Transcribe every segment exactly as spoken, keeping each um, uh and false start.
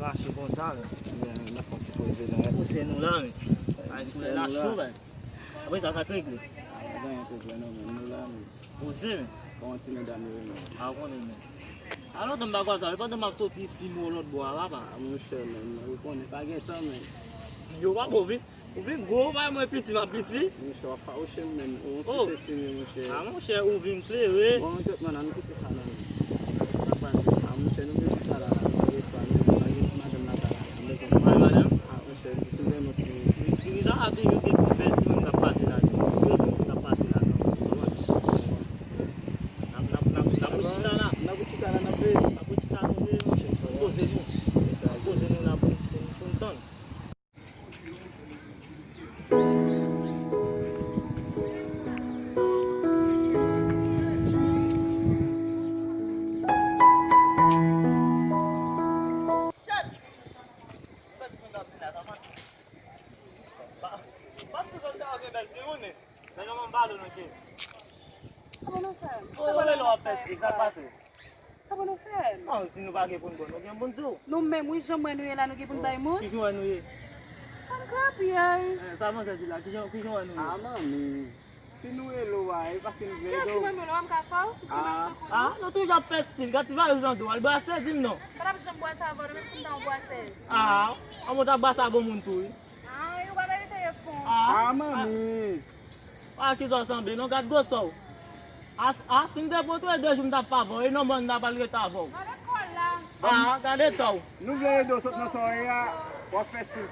Mache konsa, men. Ebyen, n ap fè yon ti poze la. Poze nou la, men. Ay, solèy la cho, men. Apre sa, sa k regle? A, pa gen anyen pwoblèm non, men. Nou la, men. Poze, men. Kòman ti medam yo ye, men? A, ou konnen, men. A, lontan m pa kwè sa, wi, pandan m ap soti isi, m wè w lòt bò a, papa. A, monchè, men, ou konnen, pa gen tan, men. Yo, pa bon, wi. Ou vin gwo, ou pa wè mwen piti, m ap piti. Monchè, w ap fawouche m, men. Ou yon ti sesi, men, monchè. A, monchè, ou vin klere. Bon, jòt, man, ann kite sa, non. Sa k pase? A, monchè, nou vin chita la, la, nou pa gen espwa, men, nou pa gen ti madanm la, la, la, nou bezwen. Mwen, madanm? A, monchè, si m gen yon ti. Ti, ti, sa a toujou gen ti bèl timoun k ap pase la, ti bèl timoun k ap pase la, non. N ap, n ap, n ap, n ap chita la. N ap chita la, n ap veye. N ap chita, nou veye, monchè. Poze nou. Poze nou la pou, pou, pou n tann. Sa bon nou fè m? Sa bon nou fè m? Sa bon nou fè m? Non, si nou pa gen pou n bon, nou gen pou n di w. Nou menm, wi, jan m wè nou ye la, nou gen pou n bay moun? Ki jan w wè nou ye? Kòm krapyèy. Eh, sa manzè di la, ki jan, ki jan w wè nou ye? A, manmi, si nou rele w a, e paske nou vle ede w. Kiyès ki mande w la, m ka fè w? Ou gen mèsi pou nou? A, nou toujou ap fè stil, gad ti valiz nan do, al brase, di m non. Pa t ap janm brase avè w, menm si m ta yon brasèz. A, anmò w t ap brase avè yon moun tou, wi. A, yo pa merite yo pon. A, manmi. A, ki sa w sanble non, gad gwosè w. A, a, si m te pran tou e de jou m t ap avè w, e nan mòn m ta pral rete avè w. Gade kò l la. A, gad eta w. Nou vle ede w sot nan sa w ye a, w ap fè stil.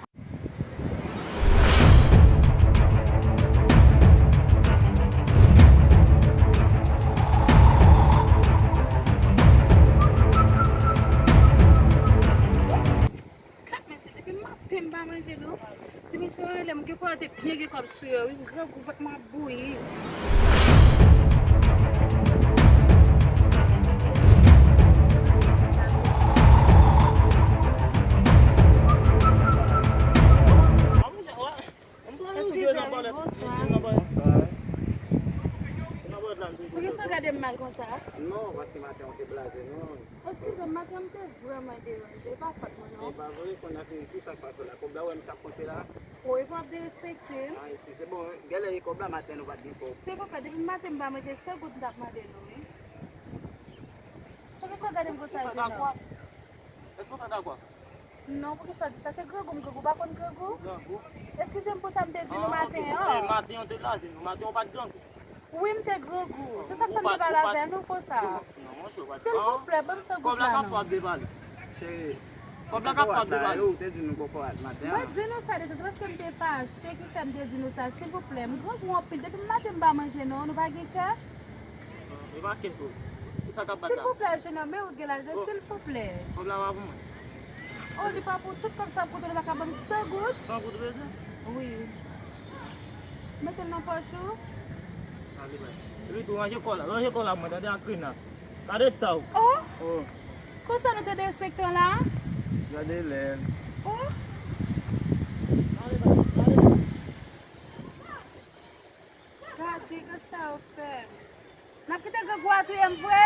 Gad mesye, depi maten m pa manje non. Ti mesye yo rele m, gen kòb, te byen gen kòb sou yo, wi, grangou, vant mwen ap bouyi. Eskize m, bonswa. Poukisa w gade m mal konsa? Non, paske maten w te blaze non. Eskize m, maten m te vrèman deranje, e pa fòt mwen non. E pa vre, kounye a ki, ki sa k pase w la? Kòb la, w wè m sa konte la? O, e pa w ap derespekte m? A, eskize, bon, genlè e kòb la, maten nou pa t gen kòb. Silvouplè, depi maten m pa manje, sèl goud m t ap mande nou, wi. Poukisa w gade m konsa, jenòm? Èske w tande kwa? Non, poukisa w di sa? Se grangou m grangou, w pa konn grangou? Grangou? Eskize m pou sa m te di nou maten an. Maten an te blaze nou, maten an w pa t grangou. Wi, m te grangou. Se sa k fè m te pale avè nou konsa. Non, monchè, w pa t grangou. Silvouplè, ban m sèl goud la non. Kòb la k ap fè w ap depale. Cheri, kòb la k ap fè w ap depale. Ou te di nou kokorat maten an. Mwen di nou sa deja, se paske m te fache ki fè m te di nou sa. Silvouplè, m grangou anpil. Depi maten m pa manje non, nou pa gen kè? E pa kenn kòb. Ki sa k ap bat la? Silvouplè, jenòm, men ou gen lajan, silvouplè. Kòb la pa pou mwen. O, li pa pou tout kòb sa pou kote nou pa ka ban m san goud? San goud ou bezwen? Wi. Mete l nan pòch ou. Ale bay. Epi tou, ranje kò la. Ranje kò la, mwen tande ak Rina. Gade ta w. O! O! Konsa nou te derespektan la? Gade lè. O! Ale bay. Ale bay. Gade, gad sa yo fè m. N ap kite grangou a touye m vre?